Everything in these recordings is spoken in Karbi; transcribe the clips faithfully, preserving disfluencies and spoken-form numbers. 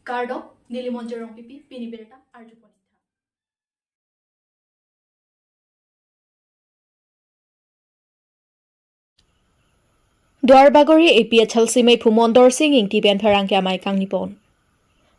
Kardom, neli Monjir Rongpipi, pini birta arjupon. Duarbagori A P H L C meiphu Mondor Sing Ingti pen pherangke amei kangnipon.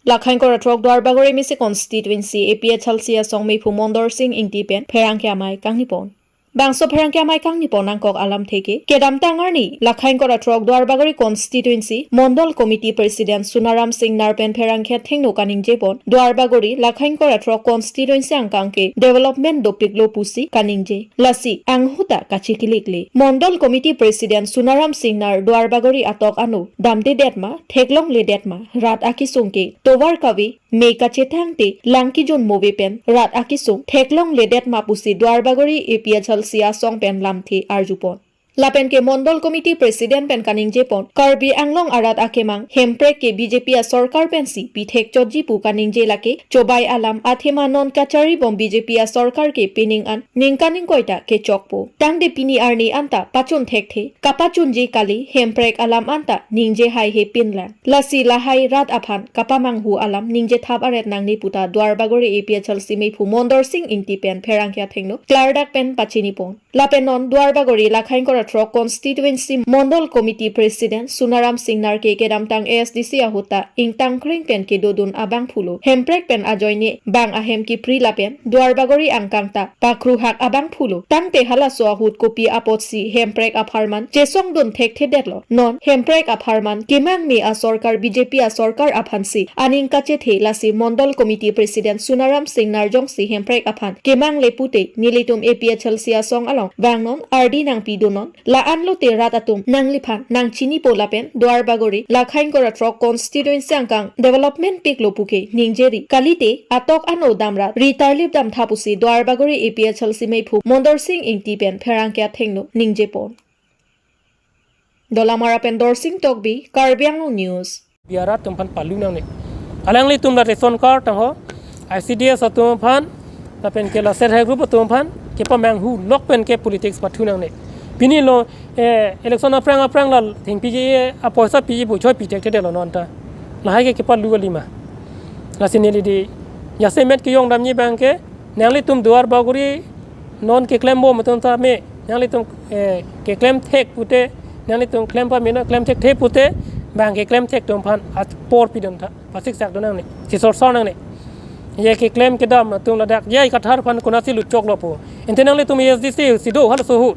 Lakhain kora throk Duarbagori M A C constituency A P H L C asong meiphu Mondor Sing Ingti pen pherangke amei kangnipon. Bangso pherangke amei kangnipon nangkok alamthe ke, kedamtang arni Lakhain kora throk Duarbagori constituency Mondol Committee President Sunaram Singnar pen pherangke athengno kaningjepon, Duarbagori Lakhain kora throk constituency angkang ke development dopiklo pusi kaningje. Lasi anghuta kachikilikle. Mondol Committee President Sunaram Singnar Duarbagori atok ano damdedet ma, theklongledet ma, rat akesung ke tovar kave, me kachethangte lang kijun move pen rat akesung theklongledet ma pusi Duarbagori A P H L C asong pen lamthe arjupon. Lapen ke Mondol Committee President pen kaningjepon, Karbi Anglong arat akemang Hemprek ke B J P asorkar pensi pithekchotji pu kaningje lake chobai alam, athema non kacharibom B J P asorkar ke pining an ningkan ingkoi ta kechokpo. Tangte pini arni anta pachun thekthe, kapachunji kali Hemprek alam anta ningje haihepinlang. Lasi lahai rat aphan kapamanghu alam ningje thap aret nangne puta Duarbagori A P H L C meiphu Mondor Sing Ingti pen pherangke athengno klardak pen pachinipon. Lapen non Duarbagori Lakhain kora throk constituency Mondol Committee President Sunaram Singnar ke kedamtang A S D C ahuta ingtang kreng pen kedodun abangphulo. Hemprek pen ajoine bang ahem kipri lapen Duarbagori angkang ta pakruhak abangphulo. Tangte halaso ahut kopi apotsi Hemprek apharman chesongdun thekthedetlo. Non Hemprek apharman kemang me asorkar B J P asorkar aphansi aning kachethe, lasi Mondol Committee President Sunaram Singnar jongsi Hemprek aphan kemangle pute nelitum A P H L C asong along vangnon, ardi nangpidunon. La-an lote rat atum nangliphan nangchinipo lapen Duarbagori Lakhain kora throk constituency angkang development piklo puke ningjeri. Kalite atok ano damrat ri tarlip damtha pusi Duarbagori A P H L C meiphu Mondor Sing Ingti pen pherangke athengno ningjepon. Dolamara pen Dorsing Tokbi, Karbi Anglong News. Biarat atum aphan palu nangne. Alanglitum la ration card tangho, I C D S atum aphan, lapen ke la self help group atum aphan kepamanghu lok pen ke politics pathu nangne. Pini lo, eh, election aphrang aphrang la thengpiji, eh, apoisa piji pu choi pi thekthedetlo non ta. Lahai ke kepalu kalima. Lasi neli di jasemet kejong damji abang ke, nanglitum Duarbagori non keklembom atum tame, nanglitum, eh, keklem thek pute, nanglitum klem pamena, klem thekthe pute, bang keklem thek atum aphan apor pidun tha, pasik sak dun nangne, si sorsor nangne. Ye keklem kedam atum ladak, ye Kathar aphan konatsi lutchoklo pu. Ante nanglitum A S D C si do halaso ahut.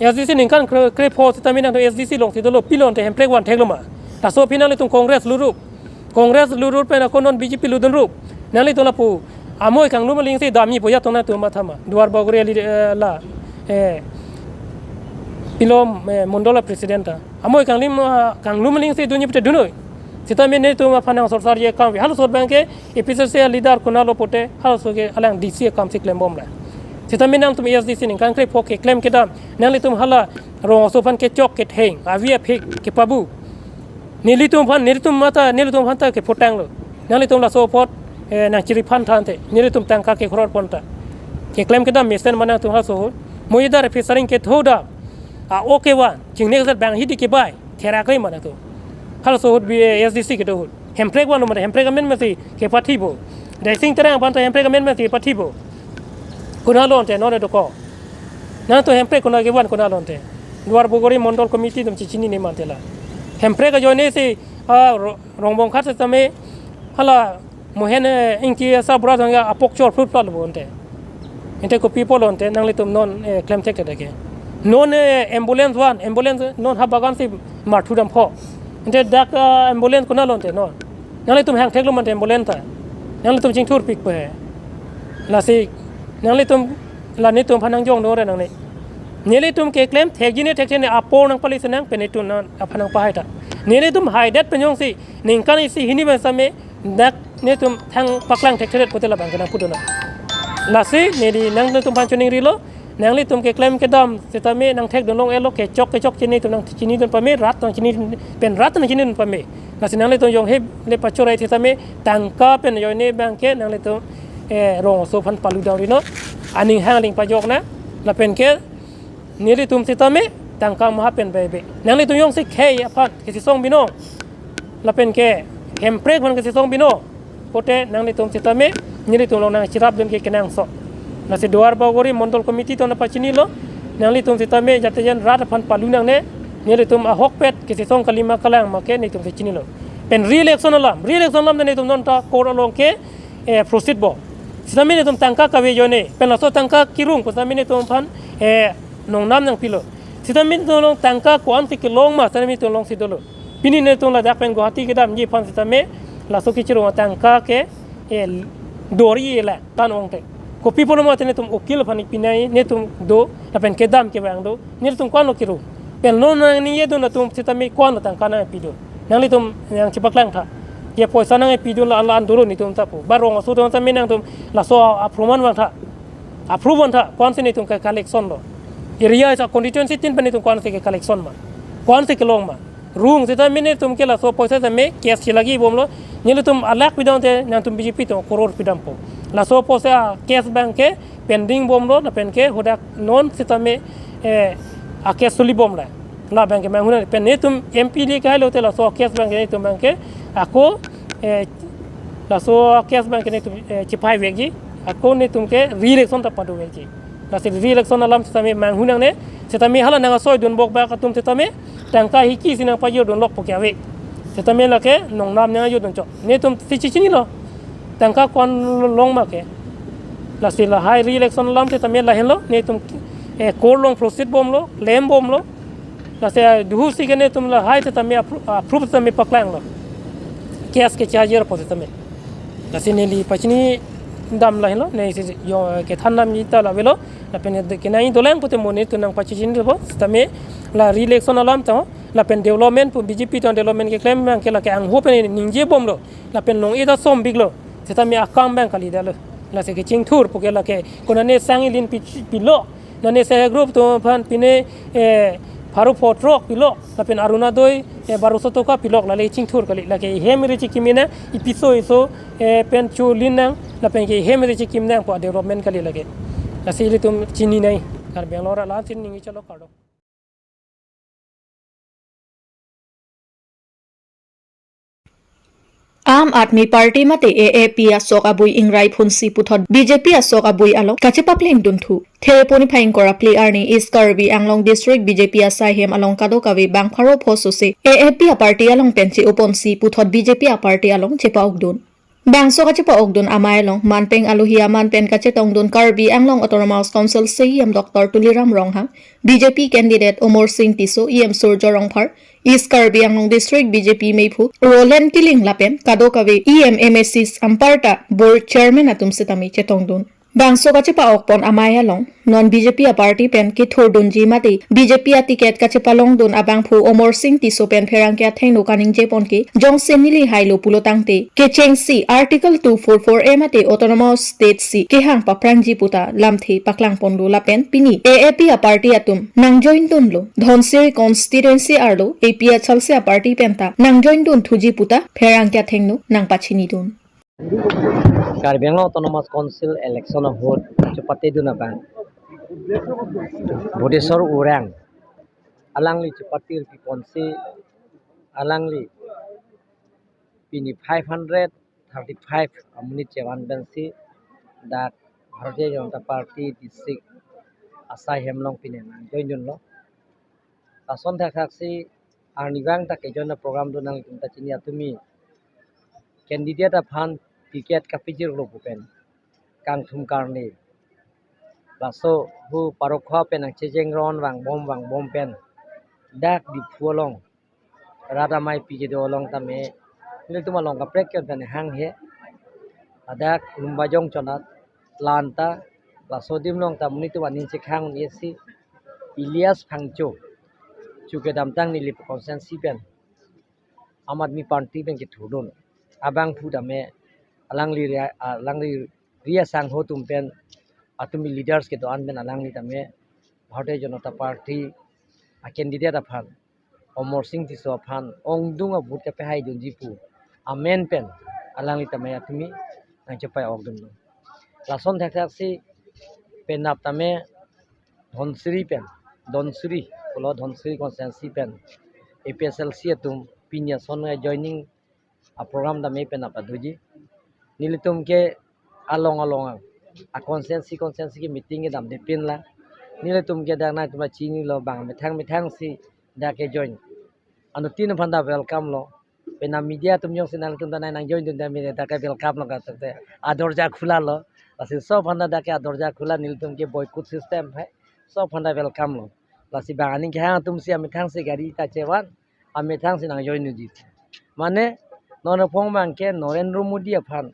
A S D C ningkan kre, krepho sitame nangtum A S D C alongsi dolo, pilo ante Hemprek van theklo ma. Laso aphi nanglitum Congress luruk. Congress lurur pen ako non B J P lutdun rup. Nanglitum lapu amoi kanglum alingsi damji pu ajat tong nangtum matha ma. Duarbagori ali, eh, la, eh, pilom, eh, Mondol president ta. Amoi kanglum, ah, kanglum alingsi dunji pute dunnoi. Sitame netum aphan nangsorsarji akam ave. Halaso ahut abang ke A P H L C leader konatlo pute, halaso ke alang D C akamsi klembomlo. Sitame nangtum A S D C ningkan krepho keklem kedam, nanglitum hala rong aso aphan kechok ketheng, avi aphik kepabu. Nelitum aphan, nelitum matha, nelitum aphan ta kephutanglo. Nanglitum laso apot, eh, nangchiriphan tha ante. Nelitum tangka kekhoror pon ta. Keklem kedam mesen ma nangtum halaso ahut. Moyedar phi saring ketho dam. A-o kevan, chingnek sat bang hidi kebai, therak re ma nangtum. Halaso ahut bi, eh, A S D C kedo ahut. Hemprek vanlo mane, Hemprek amen masi kepathipo. Daising Terang aphan ta Hemprek amen masi kepathipo. Konatlo ante, non dokok. Nangtum Hemprek konat kevan konatlo ante. Duarbagori Mondol Committee atum chechinine ma ante la. Hemprek ajoine si, ah, Ro-, Rongbongkhat sitame, hala Mohen, eh, Ingti asa bura thangya apok chor phut plat lo ante. Ante kopi pulo ante, nanglitum non, eh, klem thekthedet ke. Non, eh, ambulance van, ambulance non ha bagan si marthu dam pho. Ante dak, ah, ambulance konatlo ante non. Nanglitum hang theklo ma ante ambulance ta. Nanglitum chingthurpikpo he. Lasi, nanglitum, la netum aphan nangjong nore nangne. Nelitum keklem thekjine thekthene apor nangpali senang pen netum nang aphan nangpahai ta. Nelitum haidet pen jongsi, ningkan isi hini bang sitame, dak netum thang paklang thekthedet pute labang ke nangpudun nang. Lasi, neli nangtum aphan choningrilo, nanglitum keklem kedam sitame nangthekdun long-etlo, kechok kechok chini atum nangchinidun pame, rat nangchini pen rat nangchinidun pame. Lasi nanglitum jong he le pachorai sitame tangka pen ajoine abang ke nanglitum, eh, rong aso aphan palu damri non. Aning hang aling pajok nang, lapen ke nelitum sitame tangka maha pen bebe. Nanglitum jongsi khei aphan kechesong binong. Lapen ke Hemprek aphan kachesong pino. Pote nanglitum sitame, nelitum along nangcherapdun ke kenangsot. Lasi Duar Bagori Mondol Committee atum nangpachinilo, nanglitum sitame jate jan rat aphan palu nangne, nelitum ahokpet kachesong kalima kalang ma ke nelitum si chinilo. Pen re-election alam, re-election alam nelitum non ta court along ke, eh, proceed bom. Sitame nelitum tangka kave ajoine, pen laso tangka kirung, sitame nelitum aphan, eh, nongnam nangpilo. Sitame nelitum along tangka ko-an si kelong ma, sitame nelitum along si dolo. Pini nelitum ladak pen Guwahati kedamji aphan sitame, laso kechirung atangka ke, eh, dori ela tan ong te. Kopi pulo mate nelitum ukil aphan pinai, nelitum do, lapen kedam kevang do, nelitum ko-anlo kirung. Pen non nangningjedun atum sitame ko-anlo tangka nangpidun. Nanglitum nangchepaklang tha. Ke poisa nangpidun la, la an dolo nelitum ta pu. Ba rong aso atum sitame nangtum laso aproman vangtha. Approve vangtha, ko-an si nelitum ke collection lo. Area isa constituency tin pen nelitum ko-an si ke collection ma. Ko-an si kelong ma. Rung sitame nelitum ke laso poisa sitame case chelagi bomlo. Nelitum alak pidam te nangtum B J P atum crore pidampo. Laso poisa case abang ke pending bomlo, lapen ke hadak non sitame, eh, a-case soli bomlo. La abang ke manghun pen nelitum M P le kailo te laso case abang ke nelitum abang ke ako, eh, laso case abang ke nelitum, eh, chepaivekji, ako nelitum ke re-election ta padovekji. Lasi re-election alam sitame manghun nangne, sitame hala nangsoidun bok bak atum sitame, tangka hiki si nangpajirdun lok pu ke ave. Sitame lake nongnam nangjirdun chok. Nelitum si chechinilo. Tangka ko-an long ma ke. Lasi lahai re-election alam sitame lahenlo, nelitum, eh, court along proceed bomlo, lem bomlo. Lasi duhu si ke nelitum lahai sitame appro-, approve sitame paklanglo. Case ke charger po sitame. Lasi neli pachinidam lahenlo, neli si yo kethan namji ta la avelo. Lapen kenai dolang pute mo nelitum nangpachechinpo, sitame la re-election alam ta, lapen development pu B J P atum development keklem abang ke lake angho pen ningje bomlo, lapen long-e ta som biklo, sitame akam abang kalidetlo. Lasi kechingthur pu ke lake, konane sang ilin pi-, pilo, nane self help group atum aphan pine, eh, pharo pho throk pilo, lapen Orunodoi, eh, baroso toka pilo, lale chingthur kali, lake ihem ri chekim nang, ipiso iso, eh, pen cholin nang, lapen ke ihem ri chekim nang pu development kali lake. Lasi ilitum chininei, Karbi Anglong arat alam si ningje chalo kardom. Aam Aadmi Party mate A A P asok abui ingrai phunsi puthot B J P asok abui along kachepaplengdunthu. Thereponi phai ingkoi ra phli arni East Karbi Anglong District B J P asaihem along kadokave bang pharo pho sose A A P aparty along pen che-oponsi puthot B J P aparty along chepa-okdun. Bangso kachepa-okdun amei along manpeng alohi aman pen kachetongdun Karbi Anglong Autonomous Council C E M Doctor Tuliram Ronghang, B J P candidate Amarsing Tisso, E M Surjya Rongphar, East Karbi Anglong District B J P meiphu Roland Killing lapen kadokave E M, M A Cs anparta board chairman atum sitame chetongdun. Bangso kachepa-okpon amei along non B J P aparty pen kethurdunji mate B J P aticket kachepalongdun abangphu Amarsing Tisso pen pherangke athengno kaningjepon ke jongsi neli hailo pulo tangte kechengsi Article two four four A mate Autonomous State si kehang paprangji puta lamthe paklangponlo lapen pini A A P aparty atum nangjoindunlo, Dhansiri constituency arlo A P H L C aparty penta nangjoindunthuji puta pherangke athengno nangpachinidun. Karbi Anglong Autonomous Council election ahut chepatedun abang Bhudeswar Urang alangli chepatir piponsi alangli pini five hundred thirty-five amonit chevan pensi dak Bharatiya Janata Party district asaihem along pini nangjoindunlo. Lason thakthaksi arnivang ta kejoin program do nangtum ta chini atumi candidate aphan ticket kapijirlo pu pen kangthum karni. Laso hu parokho pen nangchejeng ron vangbom vangbom pen dak Diphu along rat amei piji do along tame nelitum along kaprek ke tame hanghe. Ladak Lumbajong chonat lanta laso adim along ta monit atum aning chekhang un-esi Elias Phangcho chu kedamtang Nilip constituency pen Aam Aadmi Party pen kethurdun. Abangphu tame alangli ria-, alangli ria sangho atum pen atumi leaders kedo-an pen alangli tame Bharatiya Janata Party a candidate aphan Amarsing Tisso aphan ongdung a vote kapehaidunji pu amen pen alangli tame atumi nangchepa-okdunlo. Lason thakthaksi penap tame Dhansiri pen, Dhansiri, pulo Dhansiri constituency pen A P H L C atum pini ason joining a program dam pen apaduji. Nelitum ke along along a constituency constituency ke meeting kedam depin la. Nelitum ke dak nangtum chinilo, bang methang methang si dak ke join. Anuttin aphan ta welcome lo. Pen a media atum jongsi nangtum ta nangjoin dun ta mene dak ke welcome lo katok te. A dorja khula lo. Lasi laso aphan ta dak ke a dorja khula, nelitum ke boycott system hai. Laso aphan ta welcome lo. Lasi bang aning kehang atum si amethang si gari ta chevan, amethang si nangjoin unji. Mane non aphong bang ke Narendra Modi aphan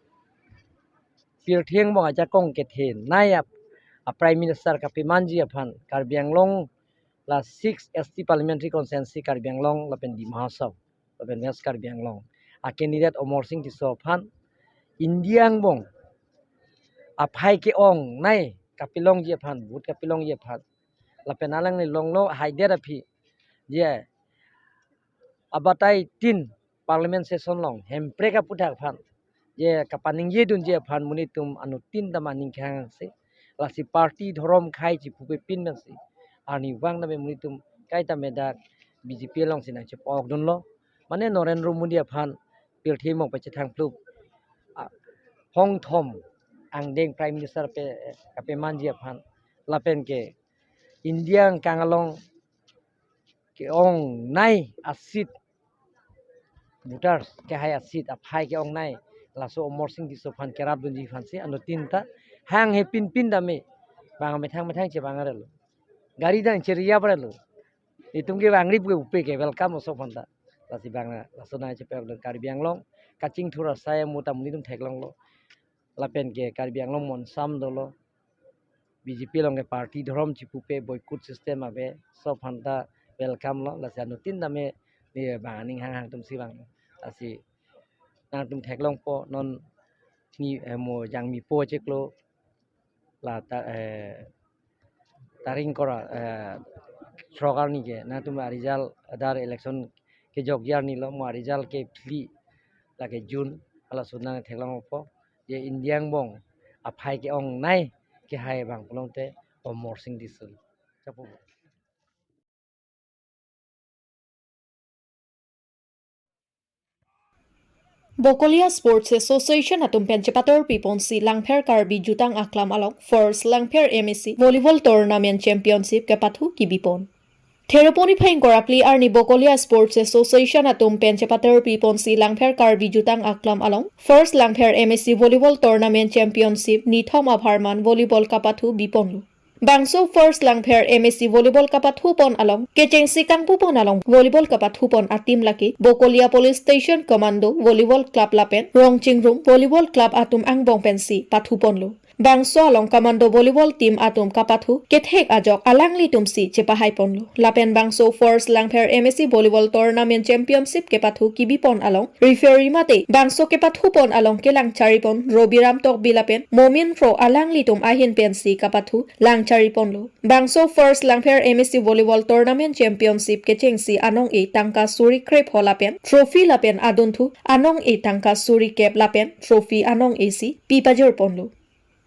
pirthe angbong ajakong kethenei ap a Prime Minister kapemanji aphan Karbi Anglong la six S T Parliamentary Constituency Karbi Anglong lapen Dima Hasao lapen West Karbi Anglong a candidate Amarsing Tisso aphan India angbong aphai ke-ongnei kapelongji aphan, vote kapelongji aphan, lapen alangli longlo haidet aphi je abatai tin Parliament session along Hemprek aputhak aphan je kapaningje dunji aphan monit atum anuttin ta aning kehang si, lasi party dhorom khei chipupe pin pensi arnivang ta monit atum kaita me dak B J P along si nangchepok dunlo. Mane Narendra Modi aphan pirthe angbong pachethang phlup a hongthom angdeng Prime Minister pe kapemanji aphan lapen ke India angkang along ke-ongnei a seat, voters kehai a seat aphai ke-ongnei, laso Amarsing Tisso aphan kerap dunji aphan si anuttin ta hanghe pinpin ta me bang methang methang chevang arelo, gari dang cheriap arelo. Itum ke bang rip ke upe ke welcome laso aphan ta. Lasi bang laso nangchepok dun Karbi Anglong kachingthur asai mo ta monit atum theklonglo. Lapen ke Karbi Anglong monsam dolo. B J P along ke party dhorom chipupe boycott system ave, laso aphan ta welcome lo. Lasi anuttin ta me ne bang aning hanghang atum si bang. Lasi nangtum theklongpo non ni, eh, mo jangmipo chiklo la ta, eh, tarik ingkoi ra, eh, throk arni ke nangtum a result adar election kejokji arni lo, mo a result ke phli lake June, halaso nangtheklongpo je India angbong aphai ke-ongnei kehai bang pulote Amarsing Tisso. Chapo. Bokolia Sports Association atum pen chepator piponsi Langpher Karbi Jutang Aklam along First Langpher M A C Volleyball Tournament Championship kepathu kibipon. Theroponi phai ingkoi ra phli arni Bokolia Sports Association atum pen chepator piponsi Langpher Karbi Jutang Aklam along First Langpher M A C Volleyball Tournament Championship nithom apharman volleyball kapathu biponlo. Bangso First Langpher M A C volleyball kapathupon along kechengsi kangpupon along volleyball kapathupon a-team lake Bokolia Police Station Commando Volleyball Club lapen Rongchingrum Volleyball Club atum angbong pensi pathuponlo. Bangso along Commando Volleyball team atum kapathu kethek ajok alanglitumsi chepahaiponlo. Lapen bangso First Langpher M A C Volleyball Tournament Championship kepathu kibipon along referee mate bangso kepathupon along kelang charipon Robiram Tokbi lapen Momin Kro alanglitum ahin pensi kapathu lang chariponlo. Bangso First Langpher M A C Volleyball Tournament Championship kechengsi anong-e tangka suri krepho lapen trophy lapen adunthu anong-e tangka suri kep lapen trophy anong-e si pipajirponlo.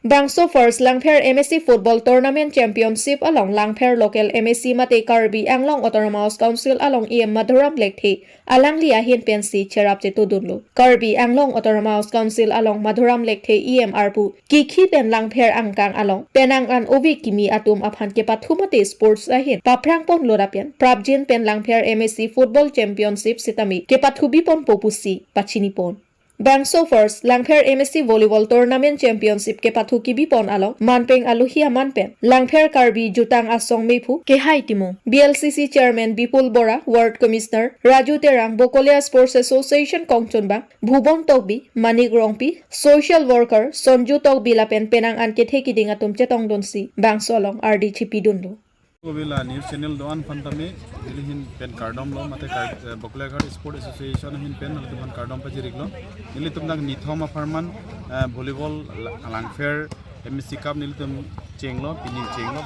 Bangso First Langpher M A C Football Tournament Championship along Langpher local M A C mate Karbi Anglong Autonomous Council along E M Madhuram Lekthe alangli ahin pensi cherap chetudunlo. Karbi Anglong Autonomous Council along Madhuram Lekthe E M arpu kikhi pen Langpher angkang along penang an ove kimi atum aphan kepathu mate sports ahin paphrangponlo lapen prapjin pen Langpher M A C Football Championship sitame kepathubiponpo pusi pachinipon. Bangso First Langpher M A C Volleyball Tournament Championship kepathu kibipon along manpeng alohi aman pen Langpher Karbi Jutang Asong mephu kehai Timung, B L C C Chairman Bipul Bora, Ward Commissioner Raju Terang, Bokolia Sports Association kongchunbang Bhubon Tokbi, Manik Rongpi, Social Worker Sonju Tokbi lapen penang an kethe kiding atum chetongdunsi bangso along ardi chipidunlo. Kobila news channel do-an aphan tame nelihin pen kardomlo mate kar, eh, Bokolia Ghat Sport Association ahin pen nelitum aphan kardom pajiriklo. Nelitum dak nithom apharman, eh, volleyball la-, Langpher M A C Cup nelitum chenglo, pini chenglo.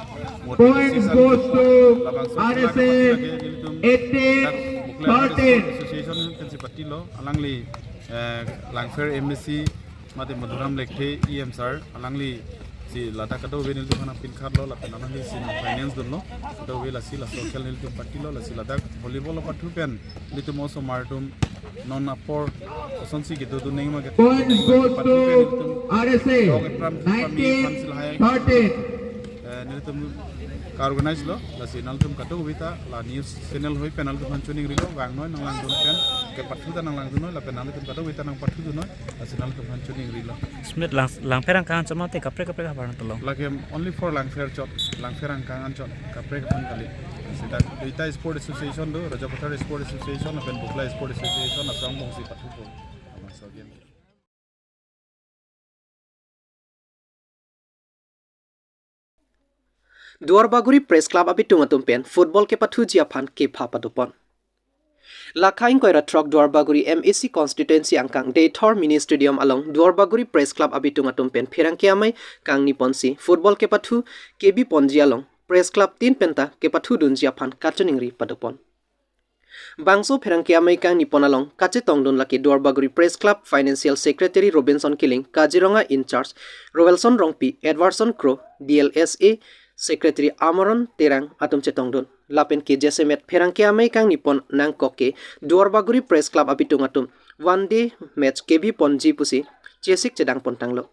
Point goes to labangso R S A lake nelitum eighteen dak Bokolia Ghat thirteen. Sport Association ahin pensi patilo, alangli, eh, Langpher M A C mate Madhuram Lekthe E M sir, alangli Si ladak kadokave nelitum aphan apin kharlo, lapen anang si finance dunlo, kadokave lasi laso akhel nelitum patilo, lasi ladak volleyball apathu pen nelitum osomar atum non apor kosonsi kedo dun nangma ke Points goes to R S A, nineteen thirteen. Eh, nelitum ka-organize lo, lasi nangtum kadokave ta la news channel hoi pen nangtum aphan choningrilo, vangnoi nanglangdun pen, kepathu ta nanglangdunnoi, lapen nangtum kadokave ta nangpathudun noi, lasi nangtum aphan choningrilo. Smith lang, Langpher angkang anchot mate kaprek kaprek aphan tolo. Lake only for Langpher chot, Langpher angkang anchot, kaprek aphan kali. Sita duita sport association do, Rajapathar Sport Association, lapen Bukla Sport Association, asong bongsi pathupo. Ama so game. Duarbagori Press Club abitung atum pen football kepathuji aphan kepha padopon. Lakha ingkoi ra throk Duarbagori M A C constituency angkang Deithor Mini Stadium along Duarbagori Press Club abitung atum pen pherangke amei kangniponsi football kepathu kebiponji along Press Club tin penta kepathudunji aphan kachiningri padopon. Bangso pherangke amei kangnipon along kachetongdun lake Duarbagori Press Club Financial Secretary Robinson Killing, Kaziranga in-charge Roelson Rongpi, Edwardson Kro, D L S A Secretary Amaron Terang atum chetongdun. Lapen ke jasemet pherangke amei kangnipon nangkok ke Duarbagori Press Club abitung atum one day match kebiponji pusi chesik chedangpon tanglo.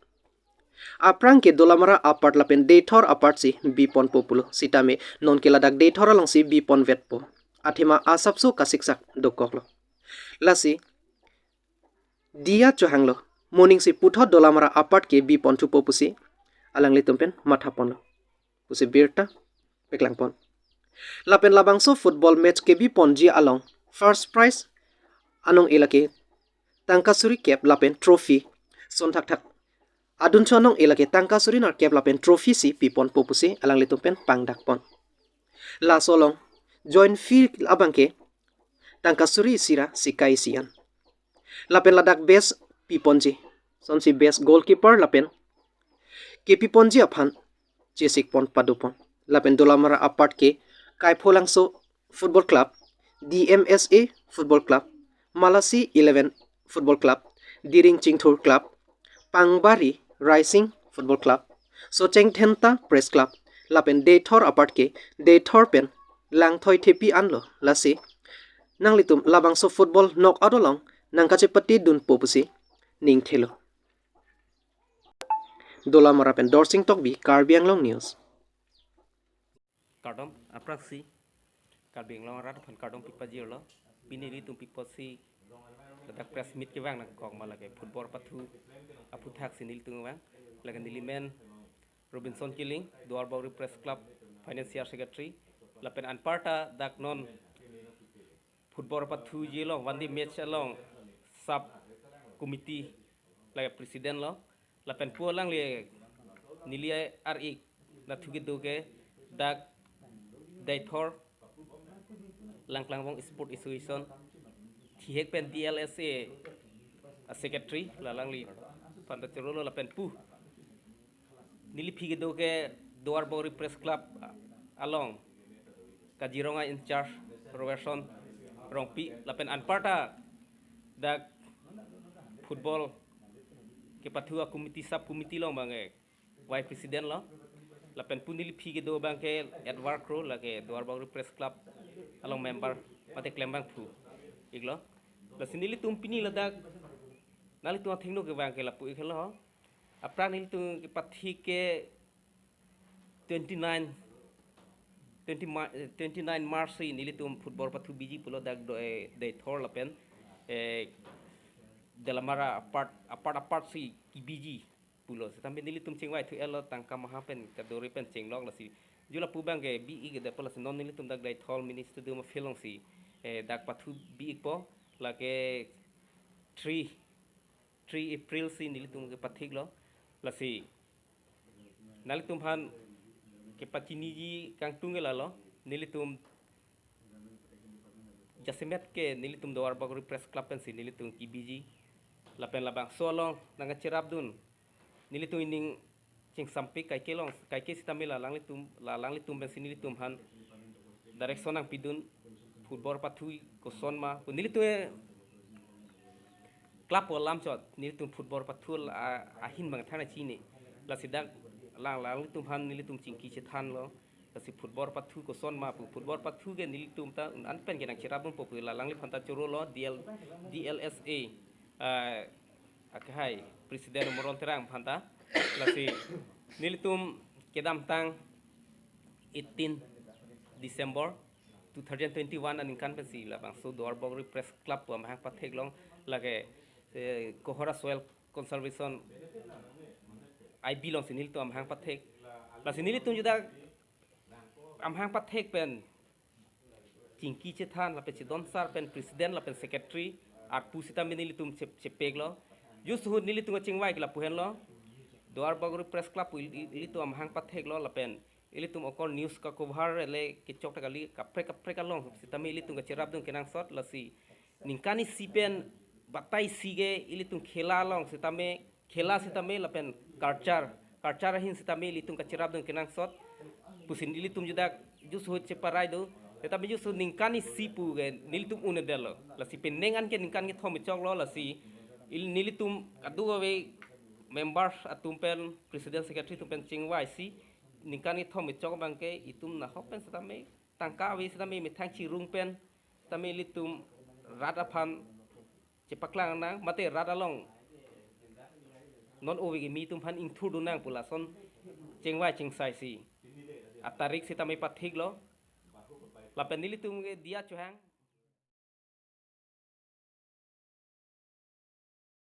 Aphrang ke Dolamara apart lapen Deithor apart si biponpo pulo. Sitame non ke ladak Deithor alongsi biponvetpo. Athema asapso kasiksak dokoklo. Lasi diya chohanglo. Moning si puthot Dolamara apart ke biponthupo pusi alanglitum pen mathaponlo pusi birta peklangpon. Lapen labangso football match kebiponji along first prize anong-e lake tangka suri kep lapen trophy son thakthak. Adunso anong-e lake tangka suri nerkep lapen trophy si piponpo pusi alanglitum pen pangdakpon. Laso along joint fee abangke tangka suri isi ra sikai isi an. Lapen ladak best piponji, sonsi best goalkeeper lapen kepiponji aphan chesikpon padopon. Lapen Dolamara apart ke Kaipholangso Football Club, D M S A Football Club, Malasi eleven Football Club, Diring Chingthur Club, Pangbari Rising Football Club, Socheng Dhenta Press Club, lapen Deithor apart ke Deithor pen Langthoi Thepi anlo. Lasi nanglitum labangso football knockout along nangkachepatidunpo pusi ningthelo. Dolamara pen Dorsing Tokbi, Karbi Anglong News. Kardom, apraksi Karbi Anglong arat aphan kardom pikpajirlo. Pini nelitum pi apotsi ladak press meet kevang nangkok ma lake football pathu aphuthak si nelitum vang. Lake neli men Robinson Killing, Duarbagori Press Club Financial Secretary. Lapen anparta dak non football pathuji along, one day match along sub committee lake president lo. Lapen pu alangli neli ar-ik nathu kedo ke dak Deithor Langklangbong Sport Association thihek pen D L S A a secretary, la alangliphan ta chorolo. Lapen pu neli aphi kedo ke Duarbagori Press Club along Kaziranga in-charge Robertson Rongpi, lapen anparta dak football kepathu a committee, sub committee along abang ke vice president lo. Lapen pu neli aphi kedo abang ke Edward Kro, lake Duarbagori Press Club along member mate klembangphu iklo. Lasi nelitum pini ladak nanglitum athengno kevang ke lapu ikhelo. Aphrang nelitum kepathi ke twenty-nine, twenty Mar-, eh, twenty-nine March si nelitum football pathu biji pulo dak do, eh, Deithor lapen, eh, Dolamara apart, apart, apart si kebiji pulo. Setame nelitum chingvai thu elo, tangka maha pen kadori pen chinglok, lasi jula pu abang ke bi-ik de pulo, lasi non nelitum dak Deithor Mini Stadium field alongsi, eh, dak pathu bi-ikpo, lake three three April si nelitum kepathiklo. Lasi nanglitum aphan kepachiniji kangtung ke lalo, nelitum jasemet ke nelitum Duarbagori Press Club pensi nelitum kebiji. Lapen labangso along nangkacherapdun nelitum ining chingsampik kaike along, kaike sitame la alanglitum, la alanglitum pensi nelitum aphan direction nangpidun, football pathu koson ma. Nelitum club alam chot nelitum football pathu a-, ahin abang thangnat chini. Lasi dak Lang, alanglitum aphan nelitum chingki chethanlo. Lasi football pathu koson ma pu, football pathu ke nelitum ta un-an pen kenang cherapdunpo pu, alangliphan ta chorolo D L, D L S A, ah, akhai President Moron Terang aphan ta. Lasi nelitum kedamtang eighteen December two thousand twenty-one aningkan pensi labangso Duarbagori Press Club pu amahang pathek along lake, eh, Kohora Soil Conservation I B alongsi nelitum amahang pathek. Lasi nelitum juda amahang pathek pen chingki chethan lapen chedon sar pen president lapen secretary arpu sitame nelitum che-, chepeklo. Jusuhut nelitum kachingvai ke lapu henlo. Duarbagori Press Club pu il-, il-, ilitum amahang patheklo lapen ilitum okor news ka cover le kechok ta kali, kaprek kaprek along sitame ilitum kacherapdun kenangsot. Lasi ningkan isi pen batai isi ke ilitum khela along sitame, khela sitame lapen culture, culture ahin sitame ilitum kacherapdun kenangsot pusi nelitum juda jusuhut cheparai do. Tetapi jusuhut ningkan isi pu ke nelitum un-edetlo. Lasi penang an ke ningkan kethom choklo. Lasi il-, nelitum kadokave members atum pen, president secretary atum pen chingvaisi ningkan kethom chok abang ke itum nahok pen sitame tangka ave sitame methang chirung pen sitame ilitum rat aphan chepaklang nang, mate rat along non ove kimi atum aphan ingthurdun nang pu lason chingvai chingsaisi atarik sitame pathiklo. Lapen nelitum ke diya chohang.